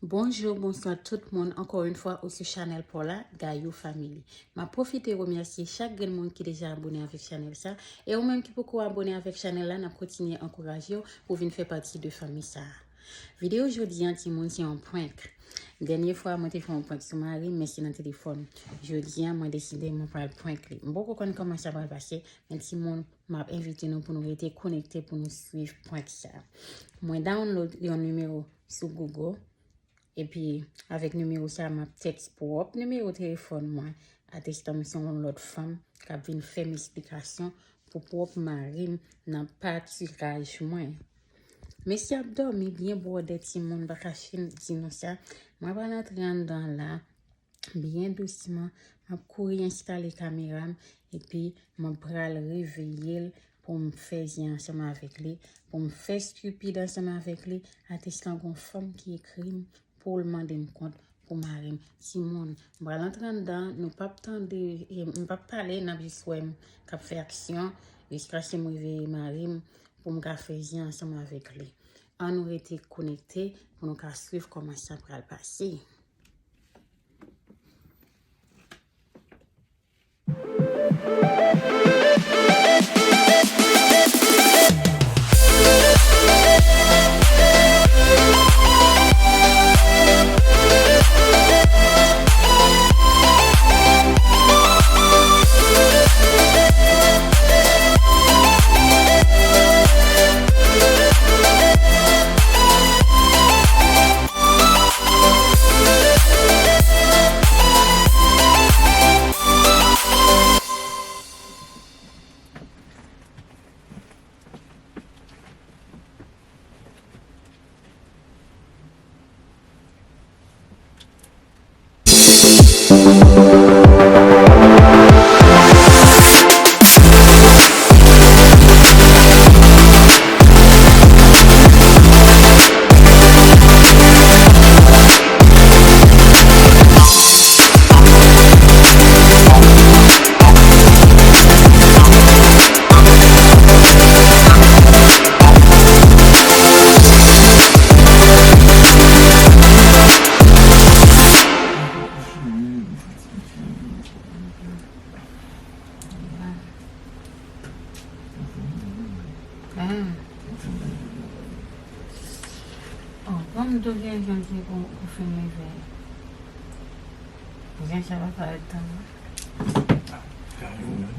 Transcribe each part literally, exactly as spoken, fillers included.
Bonjou, bonswa tout moun, ankò yon fwa ou sou chanèl pa w la, Gayou Family. M ap pwofite remèsye chak grenn moun ki deja abone avèk chanèl sa, e ou menm ki poko abone avèk chanèl la, n ap kontinye ankouraje w pou w vin fè pati de fanmi sa a. Videyo jodi a, timoun, se yon prank. Dènye fwa, mwen te fè yon prank sou mari m, men se nan telefòn. Jodi a, mwen deside mwen pral prank li. M poko konn kòman sa pral pase, men timoun, m ap envite nou pou nou rete konekte pou nou swiv prank sa. Mwen download yon nimewo sou Google, epi avèk nimewo sa, m ap tèks pwòp nimewo telefòn mwen, atestan m se yon lòt fanm k ap vin fè m esplikasyon pou pwòp mari m nan patiraj mwen. Mesye ap dòmi byen bwòdè, timoun, m pa kache di nou sa. Mwen pral antre anndan la, byen dousman, m ap kouri enstale kamera m, epi mwen pral reveye l pou m fè zen ansanm avèk li, pou m fè stupid ansanm avèk li, atestan gon fanm ki ekri m pou l mande m kont pou mari m. Timoun, m pral antre anndan, nou p ap tande, e, m p ap pale, n ap jis wè m k ap fè aksyon, jiskaske m reveye mari m pou m ka fè zen ansanm avèk li. Ann nou rete konekte pou nou ka swiv kòman sa pral pase. Ah. Oh, ban m tou vye jan ki pou, pou fini veye. Jan sa pa parèt tan. Kay ou menm.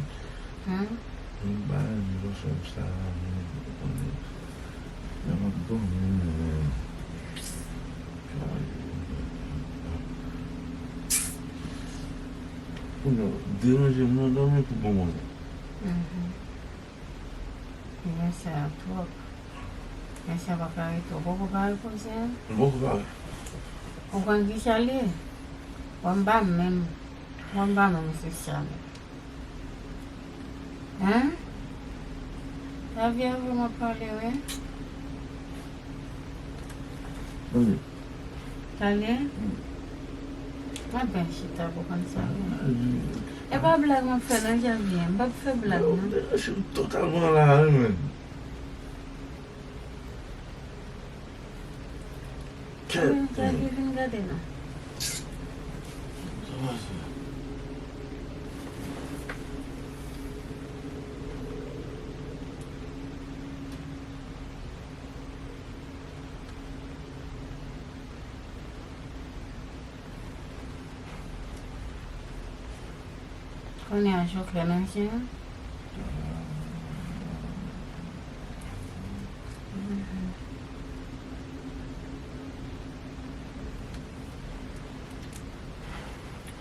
Hein? Mwen ba li nan fè m sa la, men ou konnen. Lè m ap dòmi, men. Kay ou menm. Kounye a, deranje m nan dòmi pou bon moman. Mhm. Jan sa twòp. Mesye a pa ka rete, ou poko ka repoze a? M poko pare. Ou konn kisa l ye? Wè m pa menm, wè m pa menm sosyal. Hein? Sa vye avè m ap pale, wi. Tande. Talè? Hmm. Mwen byen chita pou konn sa, wi. Ah, wi. E pa blag m ap fè non, Janvye. M p ap fè blag non. Ou deranje m totalman la, wi, menn. Kèt, men, gade, vin gade non. Sa pase? Kounye a, jokè nan je a.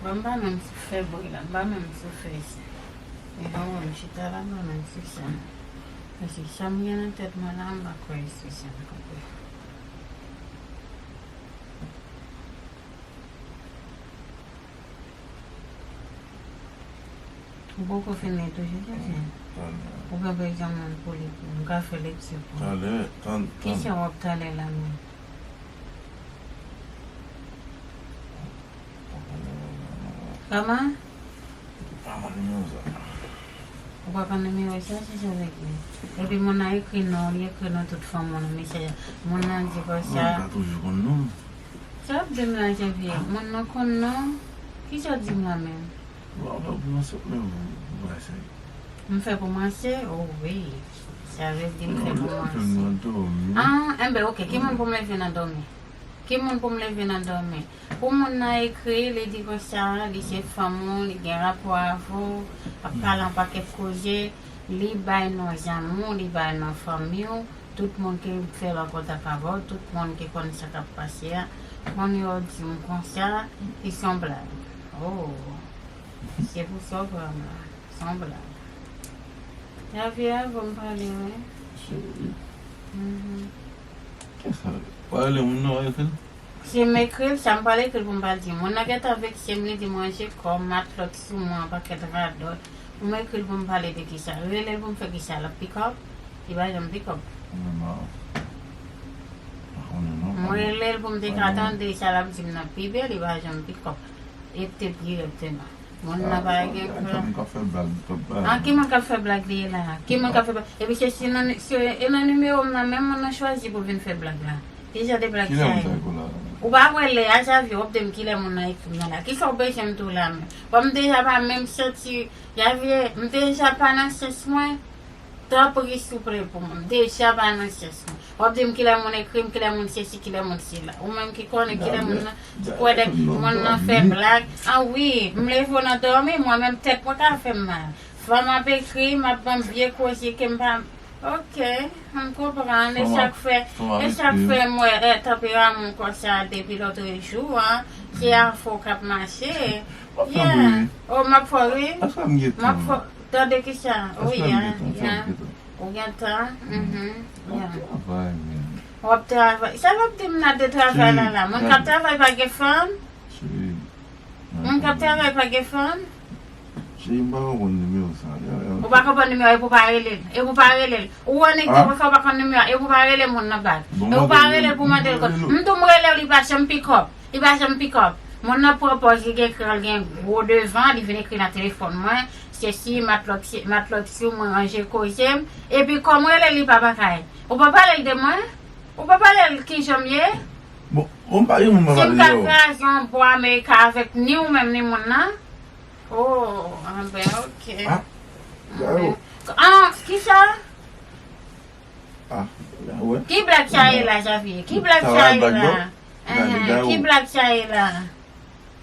Bon, m pa menm sou fè bri la, m pa menm sou fè sa. E jan w wè m chita la, m pa menm sou sa. Paske sa m gen nan tèt mwen la, m pa kwè e sou sa m kanpe. Ou poko fini toujou, José? Ou gen bezwen moun pou li, m ka fè lekti pou ou. Talè, tan, tan. Kisa w ap talè la menm? Kòman? Pa konn nimewo sa. Ou pa konn nimewo sa, se sa w vle di. Epi moun nan ekri non, li ekri non tout fanm moun nan mesaj la. Moun nan di konsa. Mwen pa toujou konn non. Sa w ap di m la, Janvier? Moun nan konn non? Kisa w di m la menm? Bon, bon, bon, sot menm, bon, bon, bon, se M fè pou manse? Oh wi. Sa vle di m fè pou manse. Ah, enben, ok. Ki moun pou m leve nan dòmi? Ki moun pou m leve nan dòmi? Pou moun nan ekri, li di konsa, li se fanm ou, li gen rapò avè w, ap pale yon pakèt koze, li bay non zanmi w, li bay non fanmi w, tout moun ki fè rankontre avè w, tout moun ki konn sa k ap pase a, moun yo di m konsa, li se yon blag. Oh, se pou sa w pran m la. Se yon blag. Janvier, bon, m pale, wi. Cheri. Mhm. Kisa? Pale moun nan, ekri l. Si m ekri l, sa m pral ekri l pou m pral di. Moun nan gentan vekse m, li di m ranje kò m, matlòt sou mwen, yon pakèt radòt. Pou m ekri l pou m pale de kisa? Rele l pou m fè kisa? L ap pikòp? Li pa janm pikòp. Mwen pa, pa konnen non. M rele l pou m te ka tande sa l ap di m nan pi byen, li pa janm pikòp. E te dirèkteman. Moun nan pa gen kè. Ki moun k ap fè blag? Ki moun k ap fè blag? Ah, ki moun k ap fè blag li ye la? Ki moun k ap fè blag? Epi se si nan, se, e nan nimewo m nan menm moun nan chwazi pou vin fè blag la. Ki jan de blag sa ye? Ou pa wè lè a, Janvier, w ap di m kilè moun nan ekri m nan la. Kisa w bezwen m di w la menm? Bon, m deja pa menm santi, Janvier, m deja pa nan sans mwen. Tanpri, souple pou mwen. M deja pa nan sans mwen. W ap di m kilè moun ekri m, kilè moun sesi, kilè moun sela. Ou menm ki konnen kilè moun nan, ki kwè de moun nan fè blag. Ah wi, m leve w nan dòmi, mwen menm tèt mwen ka fè m mal. Fanm ap ekri, m ap ban m vye koze ke m pa. Ok, m konpran. E sa k fè, e sa k fè m wè, eh, tanperaman w konsa depi lòtrejou an. Se afè w k ap mache. Yeah. Oh, m ap fè w ri. M ap fè w. Tande kisa? Wi, ya, ya. Ou gen tan? Mhm. W ap travay, men. W ap travay. Sa w ap di m nan de travay la, la? Moun k ap travay pa gen fanm? Moun k ap travay pa gen fanm? Cheri, m pa konprann nimewo sa. Ou pa konprann nimewo, epi w pa rele l. Epi w pa rele l. Ou wè nèg te konsa, ou pa konn nimewo, epi w pa rele moun nan bak. Epi w pa rele l pou mande l kòb. M tou m rele l, li pa janm pikòp. Li pa janm pikòp. Moun nan pran pòz, li gen kran, li gen gwo devan, li vin ekri nan telefòn mwen. Sesi, matlòt, matlòt sou mwen, ranje koze m. Epi kòm rele li pa pa kay. Ou pa pale l de mwen? Ou pa pale l kijan m ye? Bon, bon, m pa gen moun mwen pale de yo. Si m ka kraze yon bwa Amerika avèk ni ou menm ni moun nan? Oh, anben, ok. Ah, kisa? Ah, ya wè. Ki blag sa ye la, Janvier? Ki blag sa ye la? Ki blag sa ye la?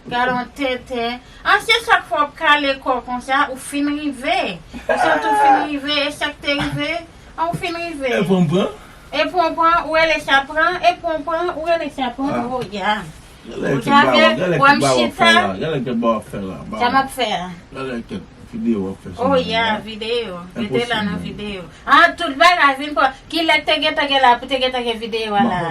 Gade yon tenten. An, se sa k fè w ap kale kò konsa, ou fin rive. Ou santi w fin rive, e sa k te rive? An, ou fin rive. E pran, pran. E pran, pran, ou rele sa pran, e pran, pran, ou rele sa pran. Oh, ya. Ou ta vle wè m chita? Sa m ap fè a. Videyo w ap fè sou mwen an. Oh, ya, videyo. Mete la nan videyo. Ah, tout bagay vin pran. Kilè te gentan gen la pou te gentan gen videyo a la?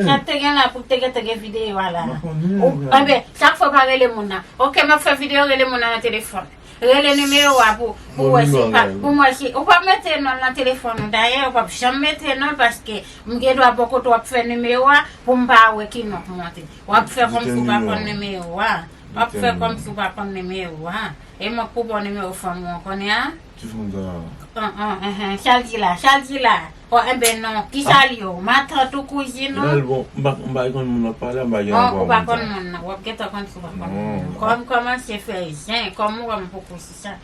Sa te gen la pou te gentan gen videyo a la? Ou, enben, sa k fè w pa rele moun nan? Ok, m ap fè videyo, rele moun nan nan telefòn. Rele nimewo a pou, pou wè si pa, pou m wè si, ou p ap mete non l nan telefòn ou. Dayè, ou p ap janm mete non l paske m gen dwa bò kote w ap fè nimewo a pou m pa wè ki non k monte. W ap fè kòmsi w pa konn nimewo a. W ap fè kòmsi w pa konn nimewo a. E mwen k pou ba w nimewo fanm ou an kounye a? Ki fanm sa? An, an, an, an. Sa l di la, sa l di la. Oh, enben non. Kisa l ye? Matant ou, kouzin ou? Bon, m pa, m pa konn moun w ap pale a, m pa gen rapò ak moun sa. Ou pa konn moun nan. W ap gentan konn si w pa konn moun nan. Kòm kòmanse fè zen, kòm ou wè m poko sou sa,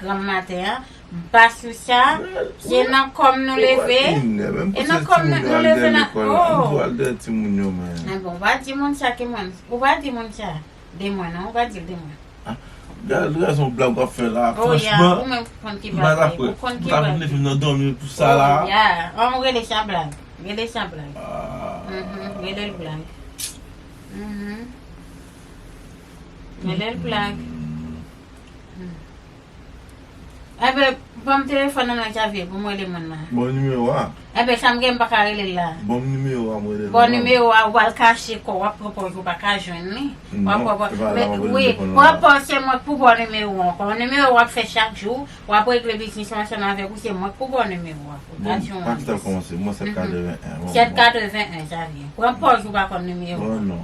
granm maten an, m pa sou sa. Se nan kò m nou leve. E nan kò m nou, nou leve nan, oh. Men bon, w pa di moun sa ki moun. Ou pa di moun sa. De mwen, non, ou pa di l de mwen. Ah, gade, gade yon blag w ap fè la. Oh, ya, franchman, ou menm ou konn ki blag li, ou konn ki blag li. M pa ta fè nan dòmi pou sa la. Oh, ya, an, ou rele sa blag. Rele sa blag. Ah. Mhm, rele l blag. Mhm. Rele l blag. Hmm. Enben, ban m telefòn nan, Janvier, pou m rele moun nan. Bon nimewo a. Enben, sa m gen, m pa ka rele l la. Bon nimewo a, m rele l. Bon nimewo a, ou al kache kò w, w ap pran pòz ou pa ka jwenn li. Non, se pa la m ap rele l. Wi, pran pòz, se mwen k pou ba w nimewo ankò. Nimewo w ap fè chak jou, w ap regle biznis ou ansanm avèk ou, se mwen k pou ba w nimewo a. Bon, pa kite l kòmanse, mwen sèt katreven en. Sèt katreven en, Janvier. Pran pòz ou pa konn nimewo a. Bon, non.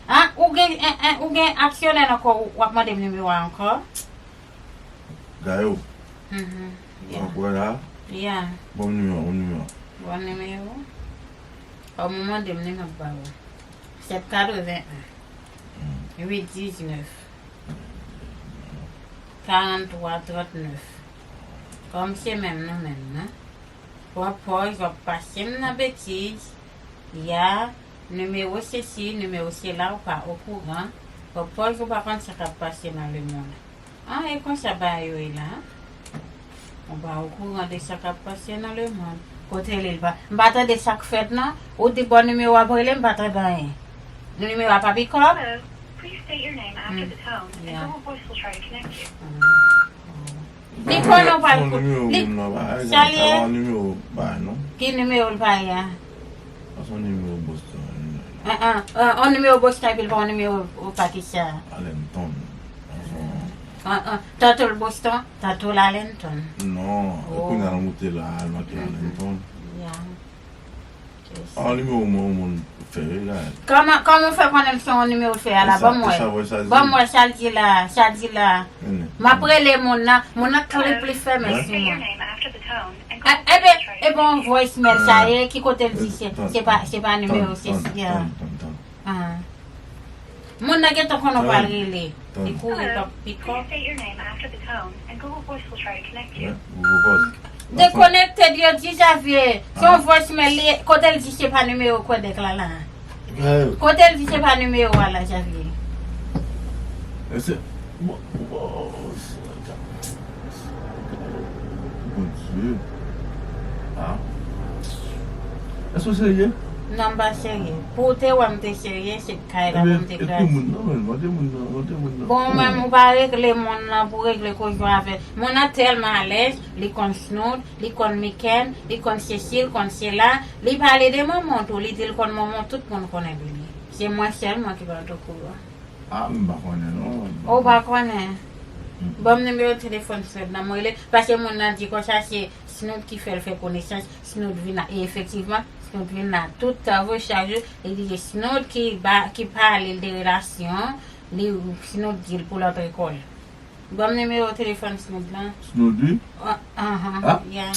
Ah, ou gen, en, en, ou gen aksyonè nan kò w, w ap mande m nimewo a ankò? Gayou. Mhm. Ou wè la? Ya. Bon nimewo, bon nimewo. Bon nimewo. Kòm ou mande m, li m ap ba ou. Sèt katreven en, uit diznèf, karant twa trant nèf. Kòm se menm nou menm nan. W ap pòz, w ap pase m nan betiz. Ya, nimewo sesi, nimewo sela, ou pa okouran. W ap pòz, ou pa konn sa k ap pase nan lemonn. An, e konsa bagay yo ye la. Ou pa okouran de sa k ap pase nan lemonn. Kote li, l pa, m pa tande sa k fèt, non. Ou di bò nimewo ap rele, m pa tande anyen. Nimewo a pa pikòp? Hello. Please state your name after the tone, and Google Voice will try to connect you. Li konnen w pral kou. Li, sa l ye? Ki nimewo l pa ye a? An, an, an, on nimewo Boston epi l pa on nimewo Pakistan. An, an, tanto l Boston, tanto l Allenton. Non, e kounye a l moute la, l make Allenton. Ya. An, nimewo mwen, yon moun fè, wi, la. Kòman, kòman w fè konnen se yon nimewo fè a la? Ban m wè. Ban m wè sa l di la, sa l di la. M ap rele moun nan, moun nan klip li fèmen sou mwen. Ebe, ebe yon voicemail sa ye, ki kote l di se, se pa, se pa nimewo, se si a. Moun nan gentan konnen w pral rele. Li kouri p ap pikòp. Dekonekte, yo di Javye. Se yon voicemail li ye. Se yon voicemail li ye. Kote l di se pa nimewo Kwebèk la la? Kote l di se pa nimewo a la, Javye? Bondye. Èske w serye? Non, m pa serye. Pou w te wè m te serye, se kay la pou m te kraze. Bon, ou menm, ou pa regle moun nan pou regle koze w avè l. Moun nan tèlman alèz, li konn Snout, li konn Miken, li konn sesi, li konn sela. Li pale de manman w tou, li di l konn manman w, tout moun konnen de li. Se mwen sèlman ki pa t okouran. Ah, m pa konnen non. Ou pa konnen? Ban m nimewo telefòn Snout nan, mwen rele, paske moun nan di konsa se Snout ki fè l fè konesans, Snout vin la. E efektivman, Snout vin la tout tan vre chak jou, li di se Snout ki ba, ki pale l de relasyon, li, Snout di l pou l antre kò l. Ban m nimewo telefòn Snout lan. Snout wi? Anhan, ya.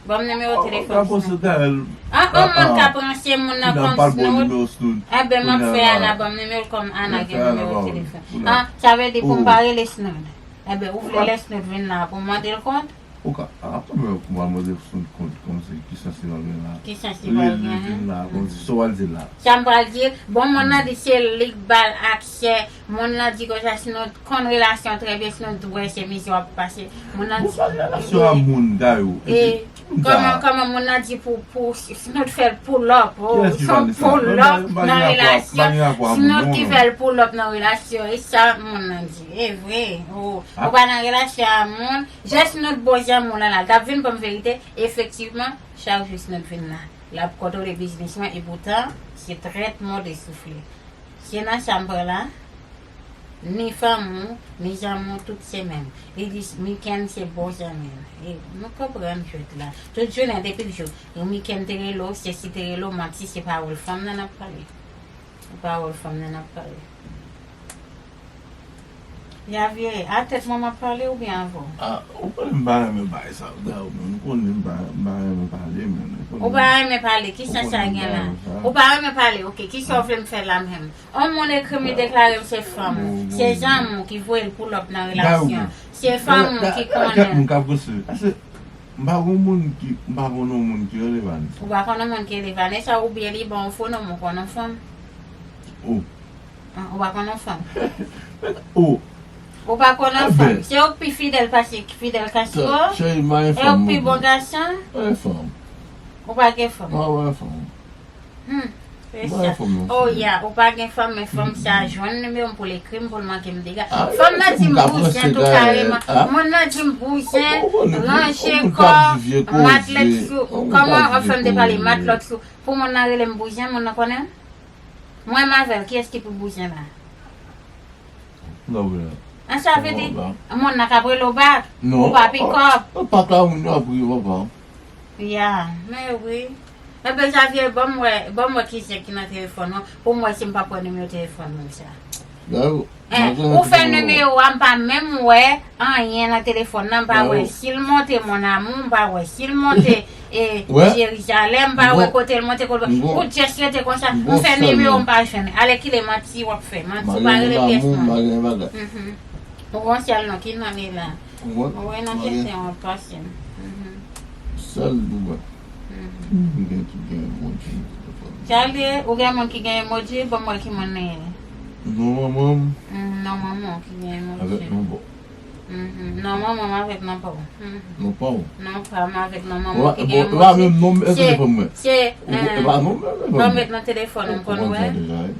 Ban m nimewo telefòn Snout. An, an, moun k ap ranse moun nan konn Snout. Enben, m ap fè Ana ban m nimewo l kòm Ana gen nimewo telefòn. An, sa vle di pou m pa rele Snout. Enben, ou vle lè Snout vin la pou m mande l kont? Ou ka, a, kòman pou m al mande Snout kont kòmsi ki sans li pral gen la? Ki sans li pral gen? Li vin la, kòmsi sa w al di la. Sa m pral di, bon, moun nan di se li k ba l aksè, moun nan di konsa Snout konn relasyon trè byen, Snout wè se mizè w ap pase. Moun nan di. Ou pa gen relasyon a moun, Gayou. E kòman, kòman moun nan di pou, pou Snout fè l pull up, oh, son pull up nan relasyon. Snout ki fè l pull up nan relasyon, e sa moun nan di. E vre, oh, ou pa nan relasyon a moun, jès Snout bon jan moun lan la, l t ap vin ban m verite, efektivman, chak jou Snout vin la. L ap kontwole biznis mwen, epoutan, se trèt mòde soufle. Se nan chanm pran la, ni fanm ou, ni janm ou, tout se menm. Li di, Miken se bon janm. E nou konprann jwèt la. Tout jounen, depi l jou, Miken te rele w, Sesi te rele w, manti, se pawòl fanm nan n ap pale. Se pawòl fanm nan n ap pale. Javye, a tèt mwen m ap pale oubyen avè w? Ah, ou konnen m pa renmen bagay sa yo, Gayou, men ou konnen m pa, m pa renmen pale, men ou konnen. Ou pa renmen pale, ki sans sa gen la? Ou pa renmen pale, ok, kisa w vle m fè la menm? On moun ekri m, li deklare m se fanm ou, se janm ou ki voye l pull up nan relasyon, se fanm ou ki konnen. Moun k ap gosye. Ase, m pa konn moun ki, m pa konn on moun ki rele Vanessa. Ou pa konn on moun ki rele Vanessa, oubyen li ba w fo non, m konn on fanm. Oh. Ah, ou pa konn on fanm. Oh. Ou pa konn on fanm. Se ou k pi fidèl pase Fidel Castro? E ou k pi bon gason? Ou pa gen fanm? Hmm. Se sa. Oh ya, ou pa gen fanm, men fanm sa jwenn nimewo m pou l ekri m, pou l manke m dega. Fanm nan di m bouzen tou kareman. Moun nan di m bouzen, ranje kò, matlèt sou, kòman, anfen, m te pale, matlòt sou. Pou moun nan rele m bouzen, moun nan konnen? Mwen m avè l, kiyès ki pi bouzen la? An, sa vle di, moun nan k ap rele w bak, ou pa pikòp. Pak la, moun yo ap ri, papa. Ya, men wi. Enben, Javye, ban m wè, ban m wè kiyès ki nan telefòn ou, pou m wè si m pa pran nimewo telefòn moun sa. Ou fè nimewo a, m pa menm wè anyen nan telefòn nan, m pa wè si l monte, mon amour, m pa wè si l monte. e Jerizalèm, m pa wè kote l monte, kote l. Ou just rete konsa, m fè nimewo, m pa jwenn. Alèkile manti w ap fè. Manti, ou pa rele pyès moun. Mhm. Ou gon sèl non, ki non li la? Ou wè nan kesyon an pase. Mhm. Sèl nou wè. Mhm. Gen ki gen emoji nan telefòn. Sa l ye, ou gen moun ki gen emoji, ban m wè ki moun li ye. Non, manman m. Mm, non, manman w ki gen emoji. Avèk non pa w. Mhm. Non, manman m avèk non pa w. Mhm. Non pa w. Non pa m avèk non manman w ki gen emoji. E pa menm non m nan telefòn mwen. Se, se, ban m met nan telefòn, m konn wè.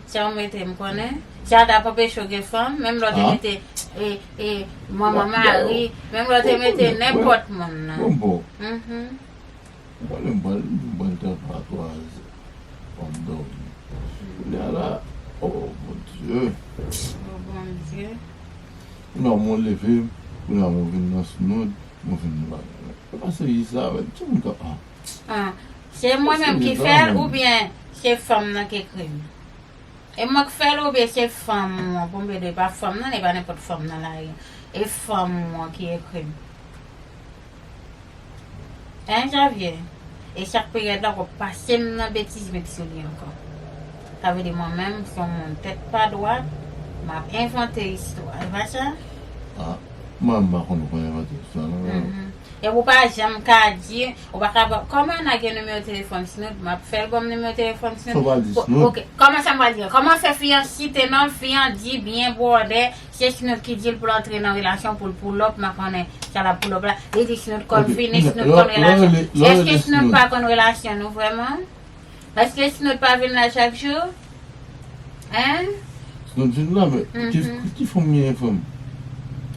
Sa w mete, m konnen. Sa t ap anpeche w gen fanm, menm lè w te mete, e, e, manman mari, menm lè w te mete nenpòt moun nan. Bon, bon. Mhm. Mwen, mwen, mwen, mwen, te fè twa zè. Fò m dòmi. Kounye a la, oh, Bondye. Oh, Bondye. Kounye a, mwen leve, kounye a, mwen vin nan Snood, mwen vin nan bagay. E pa seri sa, men, ki moun k ap, ah. Ah, se mwen menm ki fè l oubyen se fanm nan ki ekri m? E mwen k fè l oubyen se fanm ou an? Bon, bebe, e pa fanm nan, e pa nenpòt fanm nan lari. E fanm ou an ki ekri m. Hein, Javier? E chak peryòd la, w ap pase m nan betiz met sou li ankò. Sa vle di mwen menm, se yon moun tèt pa dwat, m ap envante istwa. E pa sa? Ah, mwen, m pa konn konn envante istwa, non. Mhm. E ou pa janm ka di, ou pa ka ba, kòman n a gen nimewo telefòn Snood? M ap fè l ban m nimewo telefòn Snood. Sa w pral di Snood? Ok, kòman sa m pral di? Kòman fè fi an site non l, fi an di byen bwòdè, se Snood ki di l pou l antre nan relasyon pou l pull up, m pa konnen sa l ap pull up la. Li di Snood konn fini, Snood konn relasyon. Èske Snood pa konn relasyon nou vrèman? Èske Snood pa vin la chak jou? Hein? Snood vin la, men ki, ki fanm gen fanm?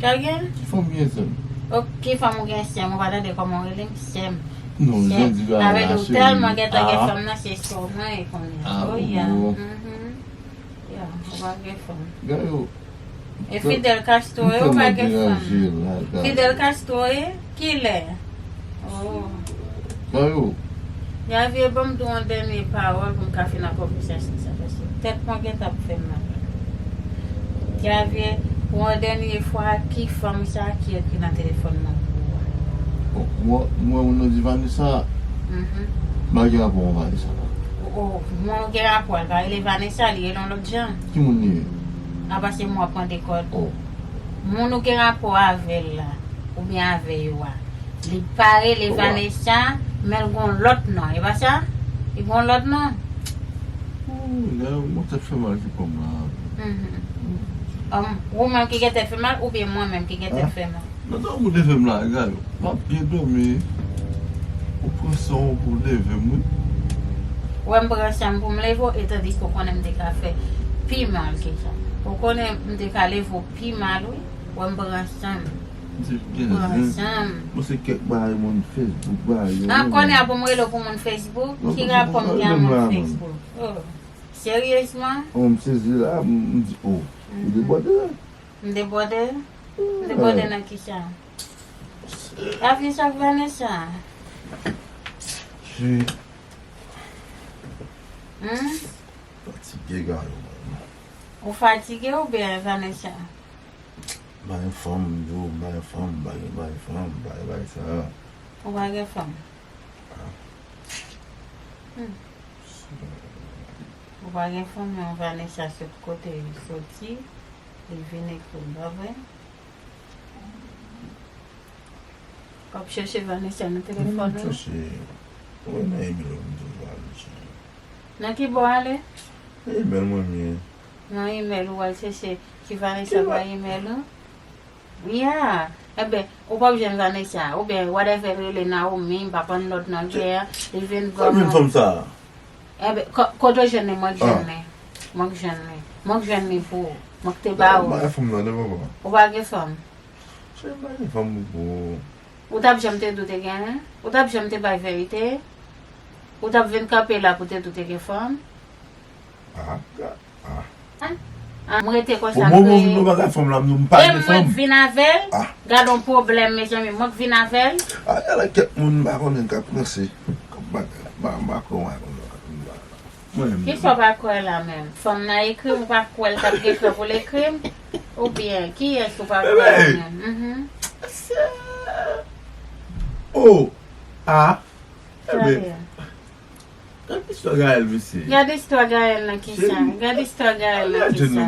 Sa gen? Ki fanm gen sèm? Ok, ki fanm ou gen sèm? Ou pa tande kòman w rele m? Sèm. Non, jan di la, sa vle di ou tèlman gentan gen fanm nan, se sè w mwen e konnen. Ah, oh, yeah. Mhm. Yeah, ou pa gen fanm. Gade yo. E Fidel Castro e, ou pa gen fanm. Fidel Castro e, kilè? Oh. Gade yo. Javier, ban m di w yon dènye pawòl pou m ka fin ak konvèsasyon sa, paske tèt mwen gentan ap fè m mal. Javier, pou yon dènye fwa, ki fanm sa ki ekri nan telefòn mwen pou ou a? Bon, mwen, mwen, moun nan di Vanessa, m pa gen rapò ak Vanessa, non. Oh, moun ou gen rapò a, li pa rele Vanessa, li rele yon lòt jan. Ki moun li ye? A, paske mwen ap mande kòd. Oh. Moun ou gen rapò avè l la, oubyen avè yo a, li pa rele Vanessa, men l gon lòt non, e pa sa? Li gon lòt non. Oh, lè mwen tèt fè mal, se kòm la. Mhm. Um, ou menm ki gen tèt fè mal, oubyen mwen menm ki gen tèt fè mal? Nan dòmi ou te fè m la, gade, m ap byen dòmi. Ou pran san w pou w leve m, wi. Wè m pran san m pou m leve w, e tandiske w konnen m te ka fè pi mal ke sa. Ou konnen m te ka leve w pi mal, wi. Wè m pran san m. M se gen zen. Pran san m. Mwen se kèk bagay moun Facebook, bagay yo. An konnen a pou m rele w pou moun Facebook? Ki rapò m gen ak moun Facebook? Oh. Seryezman? Oh, m sezi la, m, m di, oh. Ou debòde la. M debòde? M debòde nan kisa? Javier, sa k Vanessa? Hmm? Fatige, gade, man. Ou fatige oubyen Vanessa? M pa gen fanm, m di w, m pa gen fanm, m pa gen, m pa gen fanm, m pa gen bagay sa. Ou pa gen fanm? Ah. Hmm. Ou pa gen fanm, men Vanessa sot kote li soti, li vin ekri w, pa vre? W ap chèche Vanessa nan telefòn ou? M chèche. Mwen nan email ou, m toujou ale chèche. Nan ki bò ale? Nan email mwen m ye. Nan email ou al chèche ki Vanessa pa email ou? Yeah. Enben, ou p ap jwenn Vanessa, oubyen whatever l rele Naomi, m pa konn lòt non l gen an, li vin gòm. Sa menm fanm sa? Enben, ko-, kote w jwenn li? Mwen k jwenn li. Mwen k jwenn li. Mwen k jwenn li pou ou. Mwen k te ba ou. Bay fanm nan, non, papa. Ou pa gen fanm? Cheri, m pa gen fanm pou ou. Ou t ap janm te di w te genyen? Ou t ap janm te bay verite? Ou t ap vin kanpe la pou te di w te gen fanm? Ah, ga-, ah. Hein? Ah, m rete konsa, m kreye. Bon, bon, bon, bon, bagay fanm la, m, m pa gen fanm. E mwen k vin avè l? Ah. Gad on pwoblèm, mezanmi, mwen k vin avè l? Ah, ala kèk moun m pa konnen k ap ranse. K ap bagay, m pa, m pa kwè w konn bagay. Mwen menm. Kisa w pa kwè la menm? Fanm nan ekri m, ou pa kwè l t ap gen tan pou l ekri m? Oubyen, kiyès ou pa kwè la menm? Mhm. Oh! Ah! Gade istwa Gaël, mesye. Gade istwa Gaël nan kisa. Gade istwa Gaël nan kisa.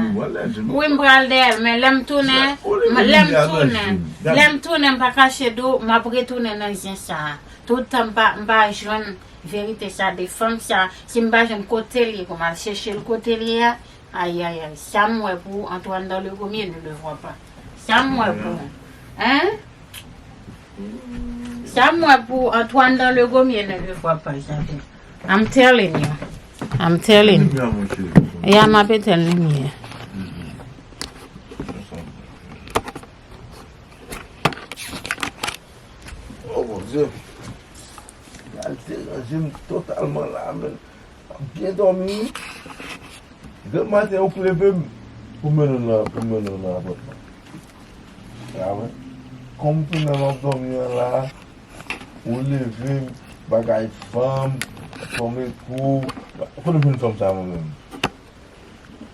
Wi, m pral dèyè l, men lè m tounen, lè m tounen, lè m tounen, m pa kache di w, m ap retounen nan zen sa a. Tout tan m pa, m pa jwenn verite sa de fanm sa, si m pa jwenn kote l ye, pou m al chèche l kote l ye a, ayayay, sa m wè pou Antoine dans le gommier ne le voit pas. Sa m wè pou, hein? Sa m wè pou Antoine dans le gommier ne le voit pas, Javi. I'm telling you. I'm telling you. Ya, m ap etenn limyè. Oh, Bondye. Al deranje m totalman la, men. M ap byen dòmi, wi. Demen maten, ou k leve m pou mennen w nan, pou mennen w nan apatman. Ya, wi. Kòm m tounen m ap dòmi an la, ou leve m, bagay fanm, fanm e kou. Kote w jwenn fanm sa, mwen menm?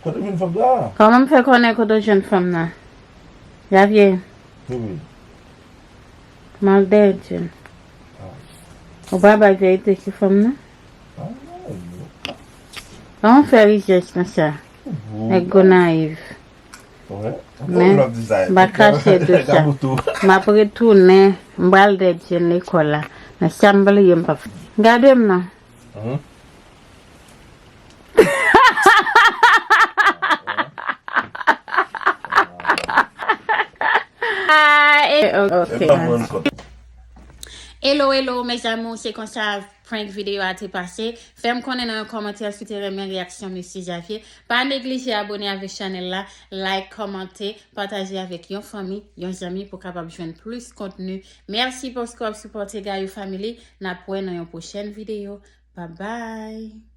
Kote w jwenn fanm sa? Kòman m fè konnen kote w jwenn fanm nan? Javier. Wi, wi. Maldèdyen. Ou pa bay verite sou fanm nan? Kòman w fè rijès konsa? Nèg Gonayiv. Men, m pa kache de sa. M ap retounen, m pral dèdyen lekòl la. Men sa m bliye, m p ap. Gade m non. Ah, eh, ok. Hello, hello, mes amours, se konsa prank videyo a te pase. Fè m konnen nan yon kòmantè si w te renmen reyaksyon mesye Javier. Pa neglije abone avèk chanèl la, like, kòmante, pataje avèk yon fanmi, yon zanmi pou kapab jwenn plis kontni. Mèsi paske w ap sipòte Gayou Family. N ap wè nan yon pwochèn videyo. Bye bye.